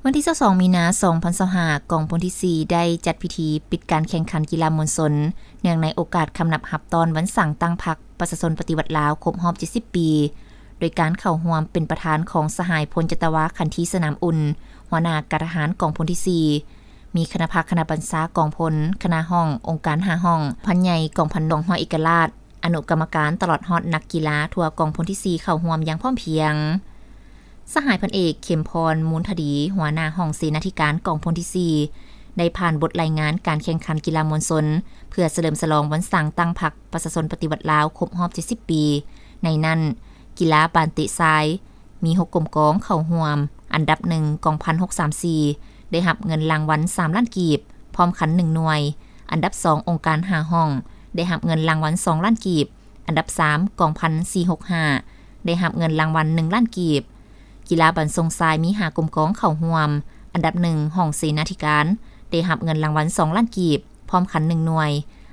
ວັນທີຊາວສອງ ມີນາ ສອງພັນຊາວຫ້າ ກອງພົນທີສີ່ ໄດ້ຈັດພິທີປິດການແຂ່ງຂັນກິລາມວນຊົນ ເນື່ອງໃນໂອກາດຄຳນັບຮັບຕ້ອນວັນສ້າງຕັ້ງພັກປະຊາຊົນປະຕິວັດລາວຄົບຮອບເຈັດສິບປີ ໂດຍການເຂົ້າຮ່ວມເປັນປະທານຂອງສະຫາຍ ພົນຈັດຕະວາ ຂັນທີ ສະໜາມອຸ່ນ ຫົວໜ້າກາດທະຫານກອງພົນທີສີ່, ມີຄະນະພັກຄະນະບັນຊາກອງພົນ, ຄະນະຫ້ອງ, ອົງການຫ້າຫ້ອງ, ພັນໃຫຍ່ກອງພັນກອງຮ້ອຍເອກະລາດ, ອະນຸກຳມະການ ຕະຫຼອດຮອດນັກກິລາທົ່ວກອງພົນທີສີ່ເຂົ້າຮ່ວມຢ່າງພ້ອມພຽງ. ສະຫາຍ ພັນເອກ ເຂັມພອນ ມູນທະດີ ຫົວໜ້າຫ້ອງເສນາທິການກອງພົນທີສີ່ ໄດ້ຜ່ານບົດລາຍງານການແຂ່ງຂັນກິລາມວນຊົນ ເພື່ອສະເຫຼີມສະຫຼອງວັນສ້າງຕັ້ງພັກປະຊາຊົນປະຕິວັດລາວຄົບຮອບເຈັດສິບປີ. ໃນນັ້ນ ກິລາບານເຕະຊາຍ ມີຫົກກົມກອງເຂົ້າຮ່ວມ. ອັນດັບໜຶ່ງ ກອງພັນຫົກສາມສີ່ ໄດ້ຮັບເງິນລາງວັນສາມລ້ານກີບ ພ້ອມຂັນໜຶ່ງໜ່ວຍ. ອັນດັບສອງ ອົງການຫ້າຫ້ອງ ໄດ້ຮັບເງິນລາງວັນສອງລ້ານກີບ. ອັນດັບສາມ ກອງພັນສີ່ຫົກຫ້າ ໄດ້ຮັບເງິນລາງວັນໜຶ່ງລ້ານກີບ. ກິລາບັນຊົງຊາຍມີຫ້າກົມກອງເຂົ້າຮ່ວມ. ອັນດັບໜຶ່ງ ຫ້ອງເສນາທິການ ໄດ້ຮັບເງິນລາງວັນສອງລ້ານກີບ ພ້ອມຂັນໜຶ່ງໜ່ວຍ.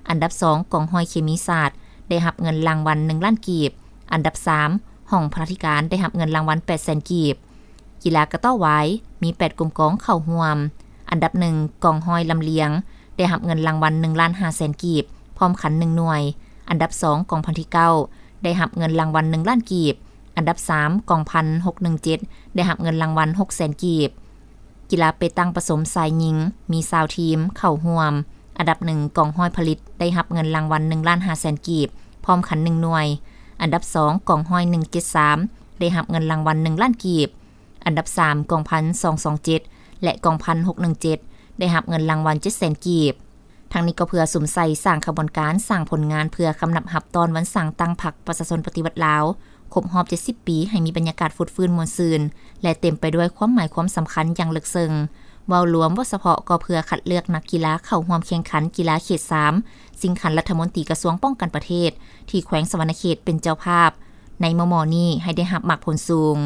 ອັນດັບສອງ ກອງຮ້ອຍເຄມີສາດ ໄດ້ຮັບເງິນລາງວັນໜຶ່ງລ້ານກີບ. ອັນດັບສາມ ຫ້ອງພະລາທິການ ໄດ້ຮັບເງິນລາງວັນແປດແສນກີບ. ກິລາກະຕໍ້ວາຍ ມີແປດກົມກອງເຂົ້າຮ່ວມ. ອັນດັບໜຶ່ງ ກອງຮ້ອຍລຳລຽງ ໄດ້ຮັບເງິນລາງວັນໜຶ່ງລ້ານຫ້າແສນກີບ ພ້ອມຂັນໜຶ່ງໜ່ວຍ. ອັນດັບສອງ ກອງພັນທີເກົ້າ ໄດ້ຮັບເງິນລາງວັນໜຶ່ງລ້ານກີບ. ອັນດັບສາມ ກອງພັນຫົກໜຶ່ງເຈັດ ໄດ້ຮັບເງິນລາງວັນຫົກແສນກີບ. ກິລາເປຕັງປະສົມຊາຍຍິງ ມີຊາວທີມເຂົ້າຮ່ວມ. ອັນດັບໜຶ່ງ ກອງຮ້ອຍຜະລິດ ໄດ້ຮັບເງິນລາງວັນໜຶ່ງລ້ານຫ້າແສນກີບ ພ້ອມຂັນໜຶ່ງໜ່ວຍ. ອັນດັບສອງ ກອງຮ້ອຍໜຶ່ງເຈັດສາມ ໄດ້ຮັບເງິນລາງວັນໜຶ່ງລ້ານກີບ. ອັນດັບສາມ ກອງພັນສອງສອງເຈັດ ແລະ ກອງພັນຫົກໜຶ່ງເຈັດ ໄດ້ຮັບເງິນລາງວັນເຈັດແສນກີບ. ທັງນີ້ກໍເພື່ອສຸມໃສ່ສ້າງຂະບວນການ, ສ້າງຜົນງານເພື່ອຄຳນັບຮັບຕ້ອນວັນສ້າງຕັ້ງພັກປະຊາຊົນປະຕິວັດລາວ ຄົບຮອບເຈັດສິບປີ ໃຫ້ມີບັນຍາກາດຟົດຟື້ນມ່ວນຊື່ນ ແລະ ເຕັມໄປດ້ວຍຄວາມໝາຍຄວາມສຳຄັນຢ່າງເລິກເຊິ່ງ. ເວົ້າລວມ, ເວົ້າສະເພາະ ກໍເພື່ອຄັດເລືອກນັກກິລາເຂົ້າຮ່ວມແຂ່ງຂັນກິລາເຂດສາມ ຊິງຂັນລັດຖະມົນຕີກະຊວງປ້ອງກັນປະເທດ ທີ່ແຂວງສະຫວັນນະເຂດເປັນເຈົ້າພາບ. ໃນມໍ່ໆນີ້ ໃຫ້ໄດ້ຮັບໝາກຜົນສູງ.